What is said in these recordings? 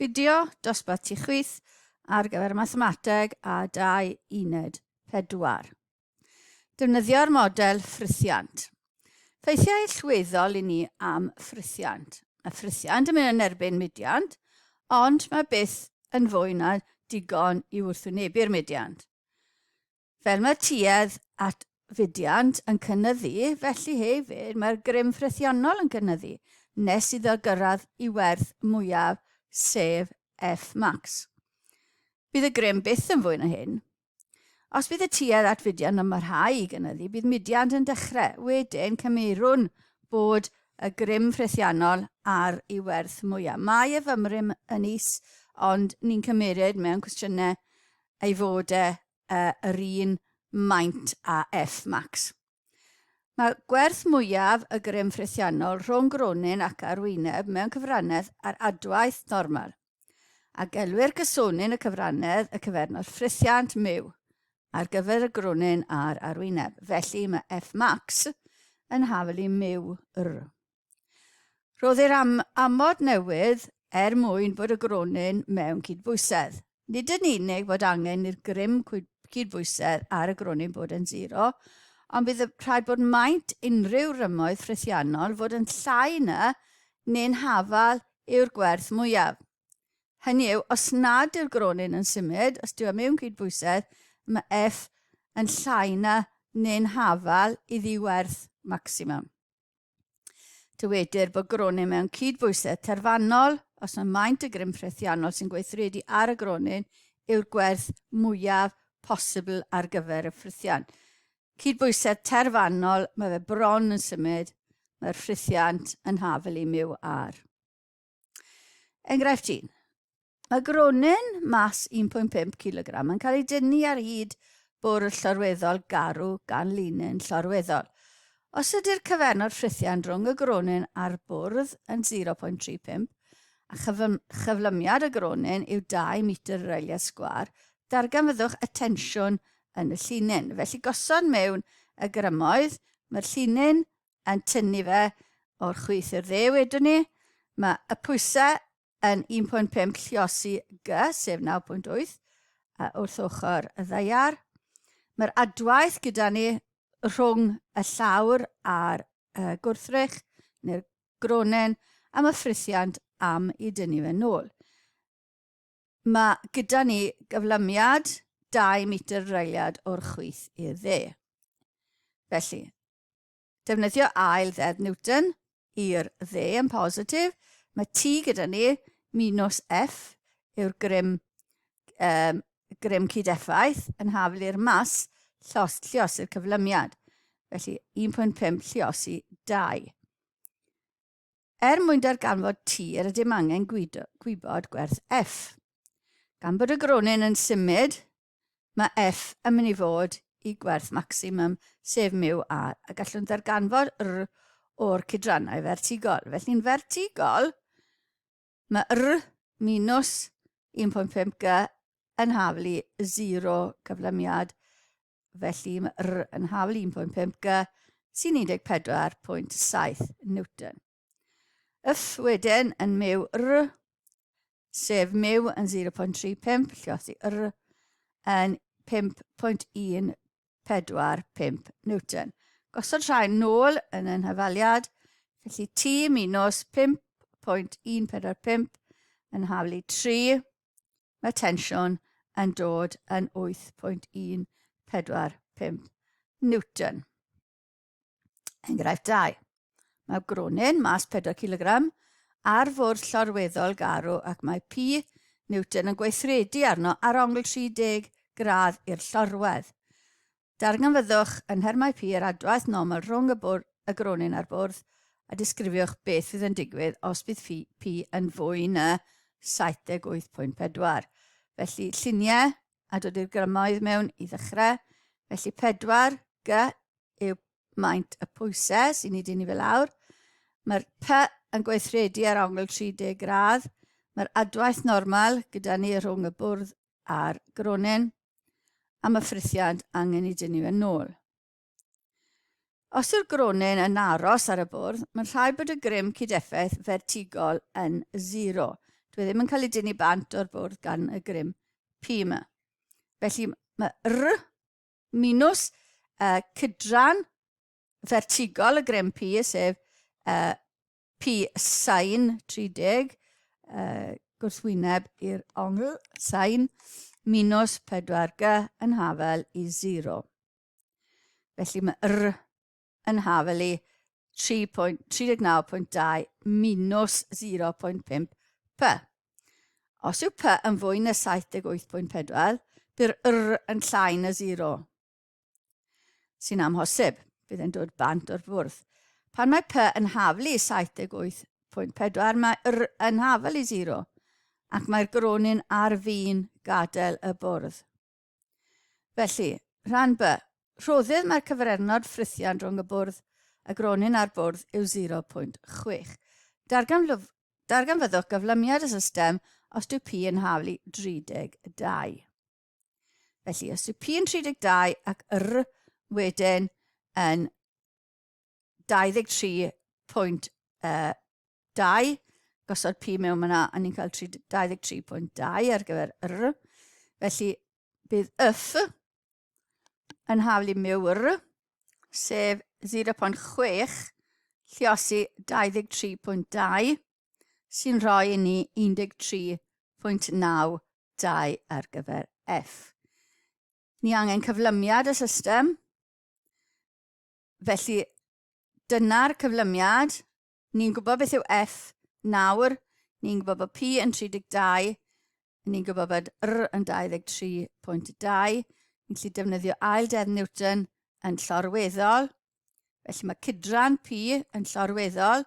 Fideo dosbarth tu chwith ar gyfer mathemateg a 2 uned 4. Defnyddio'r model ffrithiant. Ffeithiau allweddol i ni am ffrithiant. Mae ffrithiant yn mynd yn erbyn mudiant, ond mae byth yn fwy na digon i wrthwynebu'r mudiant. Fel mae'r tuedd at fudiant yn cynyddu, felly hefyd mae'r grym ffrithiannol yn cynyddu, nes iddo gyrraedd i werth mwyaf, sef F max. Bydd y grym byth yn fwy na hyn. Os bydd y tuedd at fudiant yn parhau i gynyddu, bydd mudiant yn dechrau. Wedyn, cymerwn bod y grym ffrithiannol ar ei werth mwyaf. Mae y fymryn yn is, ond ni'n cymeryd mewn cwestiynau ei fod e yr un maint â F max. Mae gwerth mwyaf y grym ffrithiannol rhwng gronyn ac arwyneb mewn cyfrannedd ar adwaith normal, a gelwir cysonyn y cyfrannedd y cyfernod ffrithiant myw ar gyfer y gronyn a'r arwyneb. Felly mae F max yn hafal i myw R. Rhoddir am amod newydd er mwyn bod y gronyn mewn cydbwysedd. Nid yn unig fod angen i'r grym cydbwysedd ar y gronyn bod yn zero, ond bydd rhaid bod maint unrhyw rymoedd ffrithiannol fod yn llai na neu'n hafal yw'r gwerth mwyaf. Hynny yw, os nad yw'r gronyn yn symud, os dyw e mewn cydbwysedd, mae F yn llai na neu'n hafal iddi werth maximum. Dywedir bod gronyn mewn cydbwysedd terfynol os mae maint y grym ffrithiannol sy'n gweithredu ar y gronyn yw'r gwerth mwyaf posibl ar gyfer y ffrithiant. Cydbwysedd terfynol, mae fe bron yn symud, mae'r ffrithiant yn hafel i myw ar. Enghraifft 1. Mae gronyn mas 1.5 kg yn cael ei dynnu ar hyd bwrdd llorweddol garw gan linyn llorweddol. Os ydy'r cyfernod ffrithiant rhwng y gronyn a'r bwrdd yn 0.35 a chyflymiad y gronyn yw 2 metr yr eiliad sgwâr, darganfyddwch y tensiwn yn y llinyn. Felly gosod mewn y grymoedd, mae'r llinyn yn tynnu fe o'r chwith i'r dde wedwn ni. Mae y pwysau yn 1.5 lliosi G, sef 9.8, wrth ochr y ddaear. Mae'r adwaith gyda ni rhwng y llawr a'r gwrthrych, neu'r gronen, a mae ffrithiant am i dynnu fe nôl. Mae gyda ni gyflymiad 2 metr yr eiliad o'r chwith i'r dde. Felly, Defnyddio ail ddeddf Newton i'r dde yn positif. Mae T gyda ni, minus F yw'r grym, um, grym cyd-effaith yn hafel i'r mas llos, lliosi'r cyflymiad. Felly 1.5 lliosi 2. Er mwyn darganfod T, yr ydym angen gwybod gwerth F. Gan bod y gronyn yn symud, mae F yn mynd i fod i gwerth maximum, sef mu R, a gallwn ddarganfod R o'r cydrannau fertigol. Felly'n fertigol, mae R minus 1.5 G yn haflu 0 cyflymiad, felly mae R yn haflu 1.5 G sy'n 14.7 Newton. F wedyn yn myw R, sef myw yn 0.35, lliosi R yn 5.145 Newton. Gosod rhain nôl yn yn hyfaliad, felly T minus 5.145 yn haflu 3, mae tensiwn yn dod yn 8.145 Newton. Enghraifft 2. Mae gronyn mas 4 kg ar fwrdd llorweddol garw ac mae P Newton yn gweithredu arno ar ongl 30 gradd i'r llorwedd. Darganfyddwch yn nhermau P yr adwaith normal rhwng y, bwr, y gronyn a'r bwrdd a disgrifiwch beth fydd yn digwydd os bydd P yn fwy na 78.4. Felly lluniau a dod i'r grymoedd mewn i ddechrau. Felly 4 G yw maint y pwysau sy'n ei dynnu fe lawr. Mae'r P yn gweithredu ar ongl 30 gradd. Mae'r adwaith normal gyda ni rhwng y bwrdd a'r gronyn, a mae ffrithiant angen i dynnu fe nôl. Os yw'r gronyn yn aros ar y bwrdd, mae'n rhaid bod y grym cydeffaith fertigol yn zero. Dwi e ddim yn cael ei dynnu bant o'r bwrdd gan y grym P yma. Felly mae R minus cydran fertigol y grym P, sef P sin 30, gwrthwyneb i'r ongl sin, minus 4G yn hafel i 0. Felly mae R yn hafel i 39.2 minus 0.5 P. Os yw P yn fwy na 78.4, bydd R yn llai na 0. Sy'n amhosib, bydd e'n dod bant o'r bwrdd. Pan mae P yn haflu 78.4, mae R yn hafel i 0, ac mae'r gronyn ar fin gadael y bwrdd. Felly, rhan B, rhoddydd mae'r cyfrernod ffrithiant rhwng y bwrdd y gronyn a'r bwrdd yw 0.6. Darganfyddwch gyflymiad y system os dyw P yn haflu 32. Felly, os yw P yn 32 ac R wedyn yn 23.2, gosod P mewn yna, a ni'n cael 23.2 ar gyfer R. Felly, bydd F yn haflu miw R, sef 0.6 lliosi 23.2, sy'n rhoi i ni 13.92 ar gyfer F. Ni angen cyflymiad y system, Felly, dyna'r cyflymiad. Ni'n gwybod beth yw F nawr. Ni'n gwybod bod P yn 32. Ni'n gwybod bod R yn 23.2. Ni'n gallu defnyddio ail deddf Newton yn llorweddol. Felly mae cydran P yn llorweddol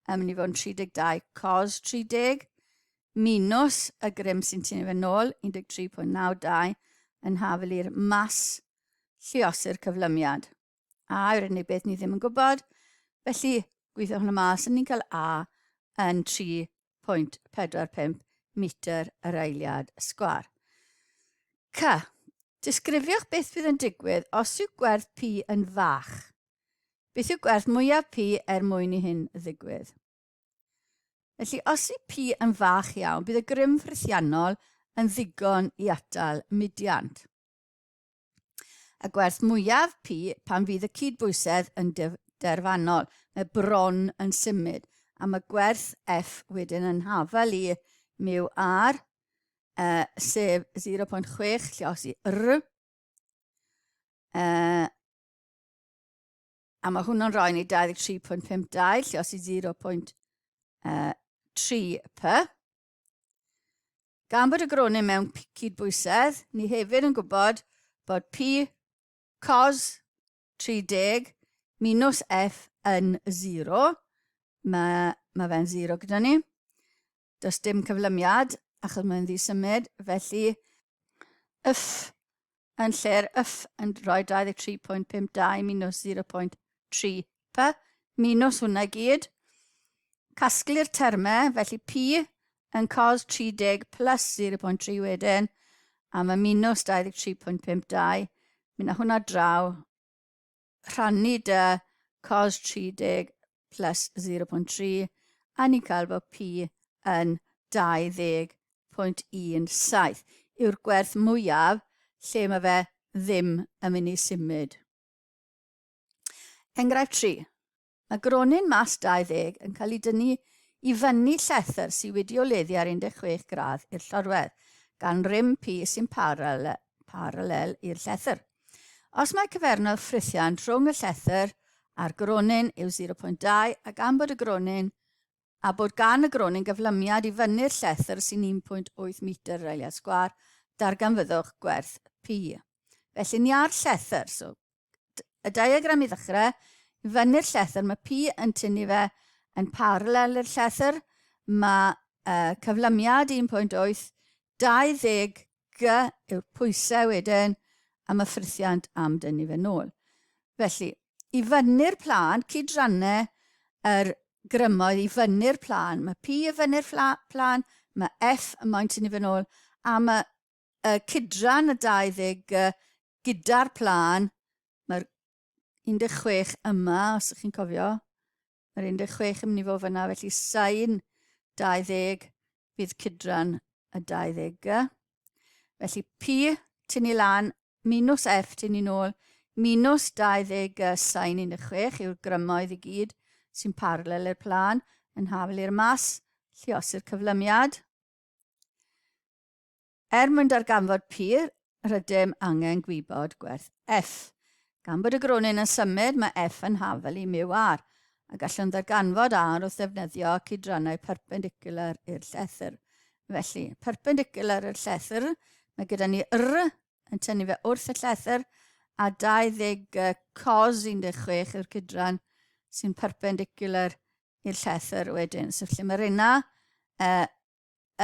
yn mynd i fod yn 32 cos 30 minus y grym sy'n tynnu fe nôl, 13.92, yn hafel i'r mas lluosi'r cyflymiad. A yw'r unig beth ni ddim yn gwybod, felly gweithio hwnna mas, a ni'n cael A yn 3.45 metr yr eiliad sgwar. C. Disgrifiwch beth fydd yn digwydd os yw gwerth P yn fach. Beth yw gwerth mwyaf P er mwyn i hyn ddigwydd? Felly, os yw P yn fach iawn, bydd y grym ffrithiannol yn ddigon i atal mudiant. Y gwerth mwyaf P pan fydd y cydbwysedd yn derfynol, mae bron yn symud, a mae gwerth F wedyn yn hafal i mu R, sef 0.6 lliosi R, a mae hwnnw'n rhoi ni 23.52 lliosi 0.3 P. Gan bod y gronyn mewn cydbwysedd, ni hefyd yn gwybod bod P cos 30 minus F yn 0. Mae, mae fe'n 0 gyda ni. Does dim cyflymiad, achos mae'n ddisymud, felly F yn lle'r F yn rhoi 23.52 minus 0.3 P, minus hwnna i gyd. Casglu'r termau, felly P yn cos 30 plus 0.3 wedyn, a mae minus 23.52, mi na hwnna draw, rhannu dy cos 30 plus 0.3, a ni'n cael bod P yn 20.17 yw'r gwerth mwyaf lle mae fe ddim yn mynd i symud. Enghraifft 3. Mae gronyn mas 20 yn cael ei dynnu i fyny llethr sydd wedi oleddu ar 16 gradd i'r llorwedd, gan rym P sy'n paralel, paralel i'r llethr. Os mae cyfernod ffrithiant rhwng y llethr a'r gronyn yw 0.2 a gan bod y gronyn a bod gan y gronyn gyflymiad i fyny'r llethr sy'n 1.8 metr yr eiliad sgwâr, darganfyddwch gwerth P. Felly ni ar llethr, so y diagram i ddechrau, i fyny'r llethr, mae P yn tynnu fe yn paralel i'r llethr, mae cyflymiad 1.8, 20 G yw'r pwysau wedyn, a mae ffrithiant am dynnu fe nôl. Felly, i fyny'r plân, cydrannau yr grymoedd i fyny'r plân. Mae P i fyny'r plân, mae F yn moyn tynnu fe nôl, a mae y cydran y 20 G gyda'r plân, mae'r 16 yma, os ydych chi'n cofio, mae'r 16 yn mynd i fod fyna, felly sain 20, fydd cydran y 20 G. Felly P tynnu lan minus F tynnu nôl minus 20 G sain 16 yw'r grymoedd i gyd sy'n paralel i'r plân yn hafel i'r mas, lluosi'r cyflymiad. Er mwyn darganfod P, rydym angen gwybod gwerth F. Gan bod y gronyn yn symud, mae F yn hafel i mu R, a gallwn ddarganfod R wrth ddefnyddio cydrannau perpendicular i'r llethr. Felly, perpendicular i'r llethr, mae gyda ni R yn tynnu fe wrth y llethr, a 20 cos 16 yw'r cydran sy'n perpendicular i'r llethr wedyn. So, felly mae'r yna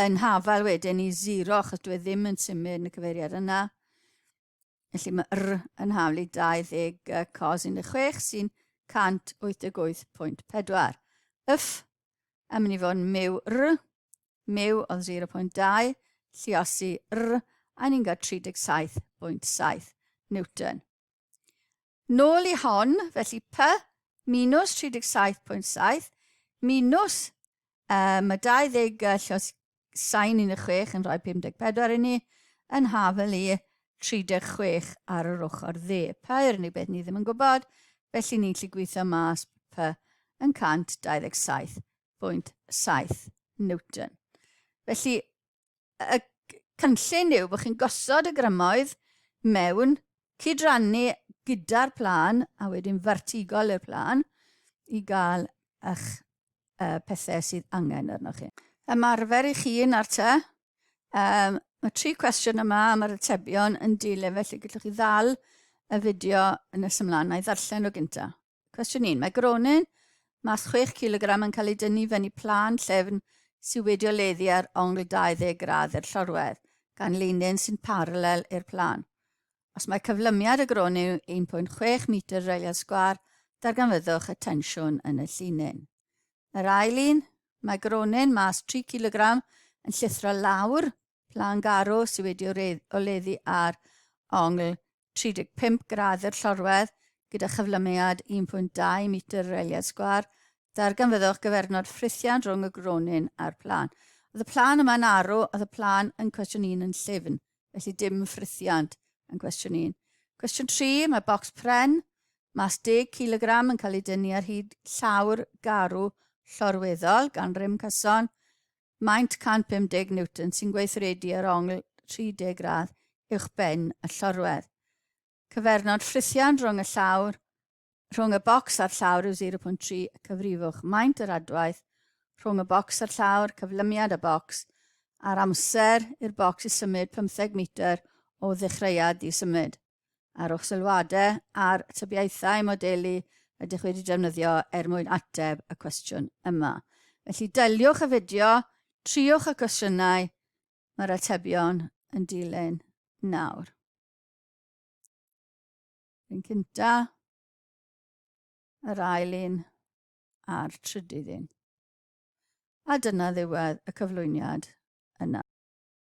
yn hafal wedyn i 0 achos dwi e ddim yn symud yn y cyfeiriad yna. Felly mae R yn haflu 20 cos 16 sy'n 188.4. Yff yn mynd i fod yn myw R, myw oedd 0.2, lliosi R, a ni'n cael 37.7 Newton. Nôl i hon, felly P minus 37.7 minus um, y 20 llos sain 16 yn rhoi 54 i ni, yn hafel i 36 ar yr ochr dde. P yw'r unig beth ni ddim yn gwybod, felly ni'n gallu gweithio mas P yn 127.7 Newton. Felly, y cynllun yw bod chi'n gosod y grymoedd mewn cydrannu gyda'r plân a wedyn fertigol i'r plân i gael eich pethau sydd angen arnoch chi. Ymarfer i chi nawr te. Mae tri cwestiwn yma a mae'r atebion yn dilyn, felly gallwch chi ddal y fideo yn nes ymlaen a'i ddarllen o gyntaf. Cwestiwn 1. Mae gronyn mas 6 kg yn cael ei dynnu fyny plân llyfn sydd wedi oleddu ar ongl 20 gradd i'r llorwedd, gan leinin sy'n paralel i'r plân. Os mae cyflymiad y gronyn yw 1.6 metr yr eiliad sgwâr, darganfyddwch y tensiwn yn y llinyn. Yr ail un, mae gronyn mas 3 kg yn llithro lawr Plân garw sydd wedi oleddu ar ongl 35 gradd i'r llorwedd gyda chyflymiad 1.2 metr yr eiliad sgwâr, darganfyddwch gyfernod ffrithiant rhwng y gronyn a'r plân. Oedd y plân yma'n arw, oedd y plân yn cwestiwn 1 yn llyfn, felly dim ffrithiant yn cwestiwn 1. Cwestiwn 3, mae bocs pren, mas 10 kg yn cael ei dynnu ar hyd llawr garw llorweddol gan rym cyson, Maint 150 Newton sy'n gweithredu ar ongl 30 gradd uwchben y llorwedd. Cyfernod ffrithiant rhwng y llawr, rhwng y bocs a'r llawr yw 0.3 cyfrifwch maint yr adwaith rhwng y bocs a'r llawr, cyflymiad y bocs, a'r amser i'r bocs i symud 15 metr o ddechreuad i symud. Ar o'ch sylwadau a'r tybiaethau modelu ydych wedi defnyddio er mwyn ateb y cwestiwn yma. Felly deliwch y fideo, triwch y cwestiynau, mae'r atebion yn dilyn nawr. Un cynta, yr ail un a'r trydydd un. A dyna ddiwedd y cyflwyniad yna.